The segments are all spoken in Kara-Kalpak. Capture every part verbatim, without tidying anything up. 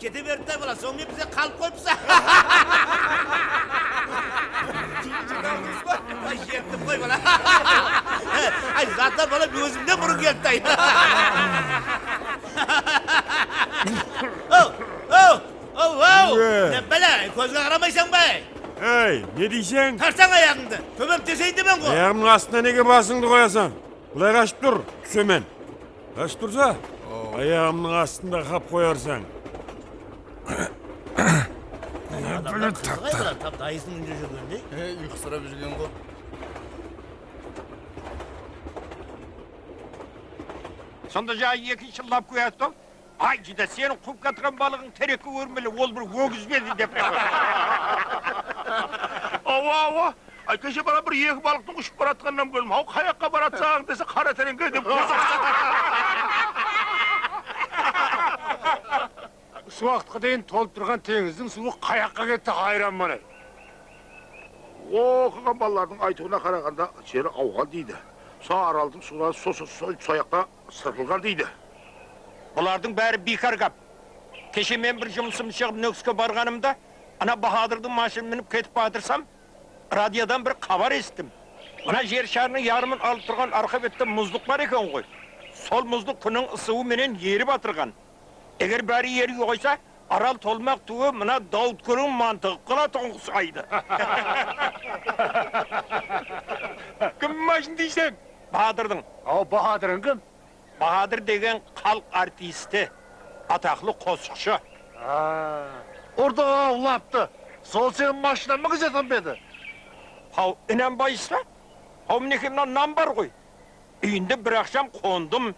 Kete beripti bala, soń men bize qalıp qoyıpsız. Ay, jettim ǵoy bala. Ay, zatlar bala, ózimnen burın kelipti, ay. Ow, ow, ow, ow. Ne bala, kózge qaramaysań ba? Ey, ne deyseń? Tartsań ayaǵıńdı. Tóbem teseyin demen ǵoy. Ayaǵımnıń astına nege basıńdı qoyasań? Bılay qashıp tur, túsemen. Qashıp tursa, ayaǵımnıń astında qap qoyarsań. Adamlar qızıq ay, bılar tap dayısınıń úyinde júrgendey. Ey, uyqısırap júrgen ǵo. Sonda jańa ekinshi lap kóyatı. Ay, júdá, seniń quwıp kiyatırǵan balıǵıń terekke órmeli, ol bir ógiz be edi dep. Awa, awa. Ay, keshe bala bir-eki balıqtıń ushıp baratqanınan kórdim. Haw, qayaqqa baratsań dese, qara tereńge dep. Usı waqıtqa deyin tolıp turǵan teńizdiń suwı qayaqqa ketti, hayranman ay. Oqıǵan balalardıń aytıwına qaraǵanda, jeri awǵan deydi. Sol Araldıń suwları so-, so-, so-, soyaqqa sırpılǵan deydi. Bulardıń bári biykar gáp. Keshe men bir jumısım shıǵıp Nókiske barǵanımda, ana Bahadırdıń mashinin minip ketip batırsam, radiodan bir xabar esittim. Mına jer sharınıń yarımın alıp turǵan arqa bette muzlıq bar eken ǵoy. Sol muzlıq kúnniń ısıwı menen erip atırǵan. Eger bári eriy qoysa, Aral tolmaq túwe mına Dawıtkóliń mantıǵıp qalatuǵın qusaydı. Kimniń mashin deyseń? Bahadırdıń. Aw, Bahadırıń kim? Bahadır degen xalıq artisti, ataqlı qosıqshı. A, urdı-aw laptı. Sol seniń mashinań ma gúzetan bedi? Haw, inanbaysız ba? Haw, minekey, mına nan bar ǵoy. Úyinde bir aqsham qondım.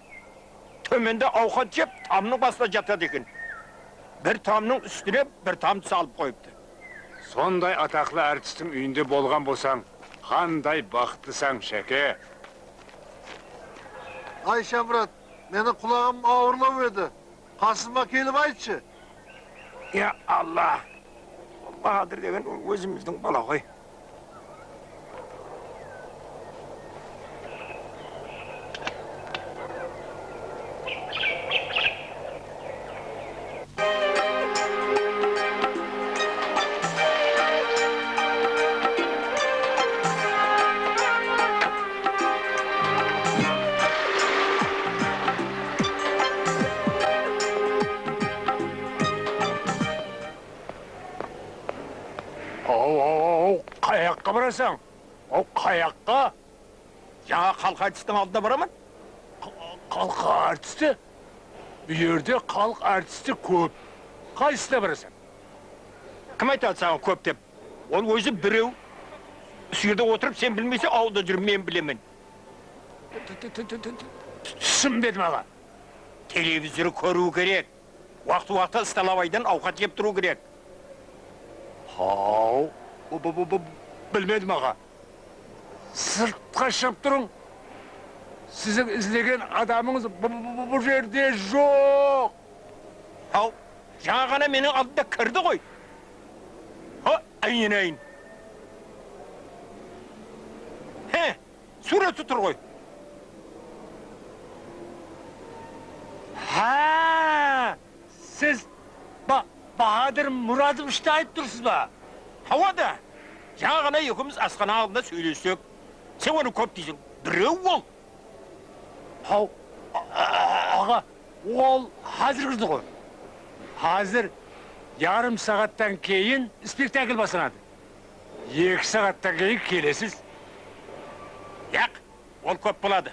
Tómende awqat jep, tamnıń basında jatadı eken. Bir tamnıń ústine bir tamdı salıp qoyıptı. Sonday ataqlı artistiń úyinde bolǵan bolsań, qanday baxıtlısań, Shake. Ay, Shamurat, meniń qulaǵım awırlaw edi. Qasıma kelip aytshı. Ya Alla! Bahadır degen ol ózimizdiń bala ǵoy. Aw, aw, aw, qayaqqa barasań? Aw, qayaqqa? Jańa xalıq artistiń aldına baraman. Xa-, xalıq artisti? Bu jerde xalıq artisti kóp. Qaysısına barasań? Kim aytadı saǵan kóp dep? Ol ózi birew. Usı jerde otırıp sen bilmeyseń, awılda júrip men bilemen. T-, t-, t-, t-, t-, túsinbedim, aǵa. Televizor kóriw kerek. Waqtı-waqtı stolovoydan awqat jep turıw kerek. Haw, bu, bu, bu, bu, bilmedim, aǵa. Sırtqa shıǵıp turıń. Siziń izlegen adamıńız bu, bu, bu, bu, bu jerde joq. Haw, jańa ǵana meniń aldımda kirdi ǵoy. Ha, ayın, ayın. He. Súwreti tur ǵoy. Ha, siz Ba-, Bahadır Muradovichti aytıp tursız ba? Hawa da. Jańa ǵana ekewimiz asxana aldında sóylessek. Sen onı kóp deyseń. Birew ol. Haw, a-, a-, aǵa, ol házir kirdi ǵoy. Házir yarım saattan keyin spektakl baslanadı. Eki saattan keyin kelesiz. Yaq, ol kóp boladı.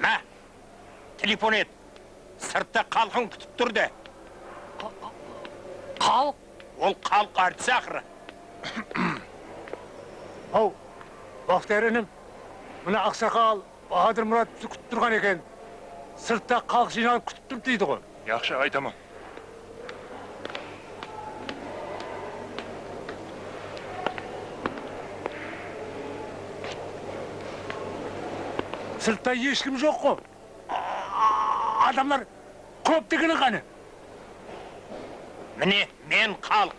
Má, telefon et. Sırtta xalqıń kútip tur de. Qa-, qa-, xalıq? Ol xalıq artisi aqırı. Haw, Baxtiyar inim, mına aqsaqal Bahadır Murat bizi kútip turǵan eken. Sırtta xalıq jıynalıp kútip tur deydi ǵoy. Yaqshı, aytaman. Sırtta hesh kim joq ǵo. A-, adamlar kóp degeni qáne? Mine, men xalıq.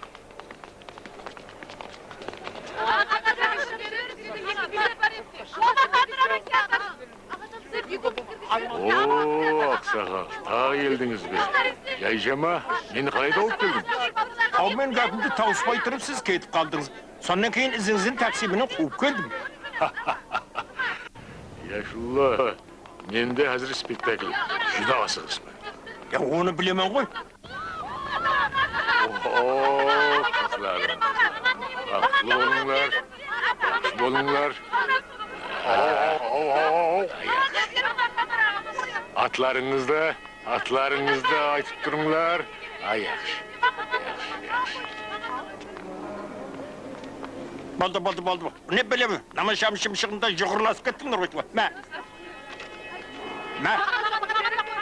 O, aqsaqal, taǵı el Keldińiz be? Jayjama, meni qalay tawıp keldiń? Aw, men gápimdi tawıspay turıp siz ketip qaldıńız. Sonnan keyin izińizden taksi menen quwıp keldim. Yashullo, mende házir spektakl. Júdá asıǵıspan. Ya, onı bilemen ǵoy. Oho, qızlarım. Baxıtlı bolıńlar. Jaqsı bolıńlar. Atlarıńızdı, atlarıńızdı aytıp turıńlar. Ay, yaqshı. Yaqshı, yaqshı. Boldı, boldı, boldı. Ne bileyim, namashamı shımshıǵında juqırlasıp kettińler ǵoy, tuwa. Má. Má.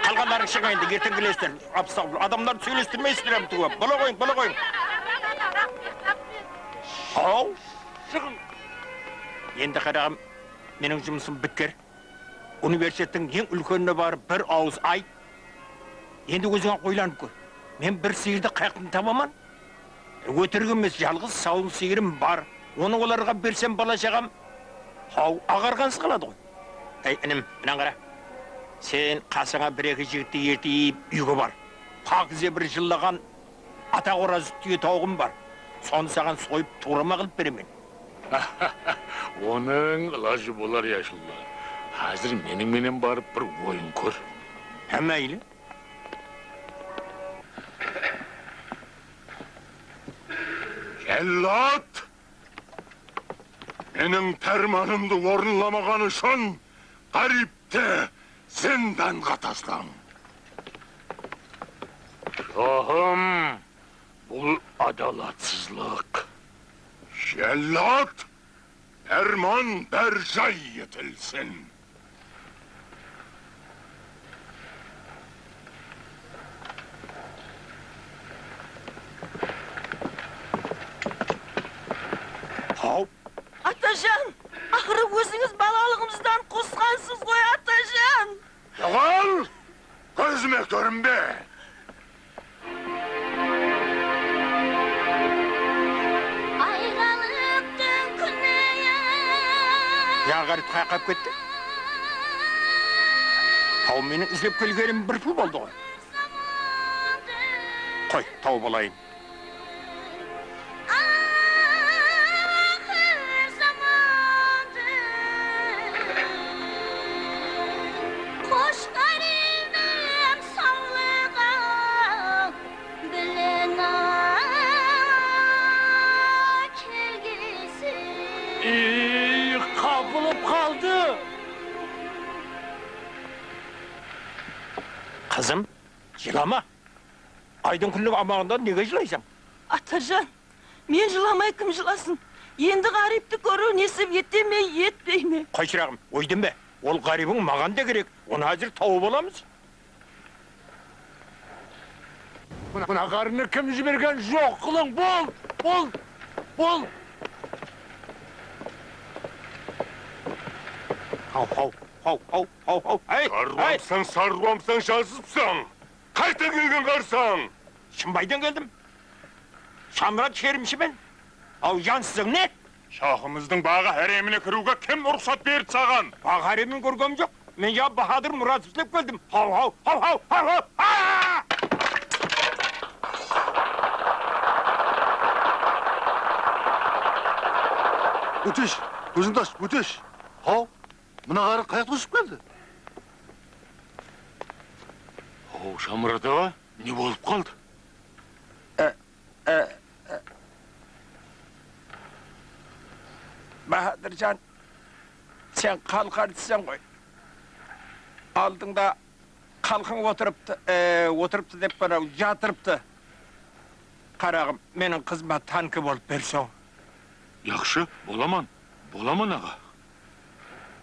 Qalǵanlarıń shıǵıń endi, erteń kelesizler. Astagfirullah, adamlardı sóylestirmeysizler hám, tuwa. Bola qoyıń, bola qoyıń. Haw, shıǵıń. Endi, qaraǵım, meniń jumısım bitker. Universitettiń eń úlkenine barıp bir awız ayt. Endi óziń-aq oylanıp kór. Men bir sıyırdı qayaqtan tabaman? Ótirik emes, jalǵız sawın sıyırım bar. Onı olarǵa bersem, bala-shaǵam, haw, aǵarǵansız qaladı ǵoy. Áy, inim, mınań qara. Sen qasıńa bir-eki jigitti ertip, úyge bar. Pákize bir jıllaǵan ata qoraz túye tawıǵım bar. Sonı saǵan soyıp, tuwrama qılıp beremen. Onıń ilajı bolar, Yashullo. Házir meniń menen barıp bir oyın kór. Há, máyli. Jallod! Meniń pármanımdı orınlamaǵanı ushın ǵáripti zindanǵa taslań. Shahım, bul adalatsızlıq. Jallod! Párman bárjay etilsin! Haw! Atajan! Aqırı ózińiz balalıǵımızdan qosqansız ǵoy, atajan! Joǵal! Kózime kórinbe! Ayralıqtıń kúni. Ya, ǵárip qayaqqa ketti? Haw, meniń izlep kelgenim bir pul boldı ǵoy. Qoy, tawıp alayın. Aqır zamandı qosh ǵáribim sawlıǵa bilen-aq kelgeysiz. Ey, qapılıp qaldı! Qızım, jılama! Aydıń kúnniń amaǵında nege jılaysań? Atajan, men jılamay kim jılasın? Endi ǵáripti kóriw nesip ete me, etpey me? Qoy, shıraǵım, óydenbe. Ol ǵáribiń maǵan da kerek. Onı házir tawıp alamız. Mına, mına ǵarrını kim jibergen? Joq qılıń, bol, bol, bol! Haw, haw, haw, haw, haw, haw! Áy, áy! Sarwamsań, sarwamsań, jazıpsań! Qaydan kelgen ǵarsań? Shımbaydan keldim. Shamurat sherimshimen. Aw, jansızıń ne? Shaxımızdıń baǵı háremine kiriwge kim ruxsat berdi saǵan? Baǵı háremin kórgenim joq. Men jaǵı Bahadır Muratov izlep keldim. Haw, haw, haw, haw, haw, haw! Aa! Ótesh, kózińdi ash, Ótesh. Haw, mına ǵarrı qayaqtan ushıp keldi? Haw, Shamurat aǵa, ne bolıp qaldı? Ä, ä, ä. Bahadırjan, sen xalıq artistiseń ǵoy. Aldıńda xalqıń otırıptı, e, otırıptı dep, mınaw jatırıptı. Qaraǵım, meniń qızıma tanki bolıp berseń. Yaqshı, bolaman, bolaman, aǵa.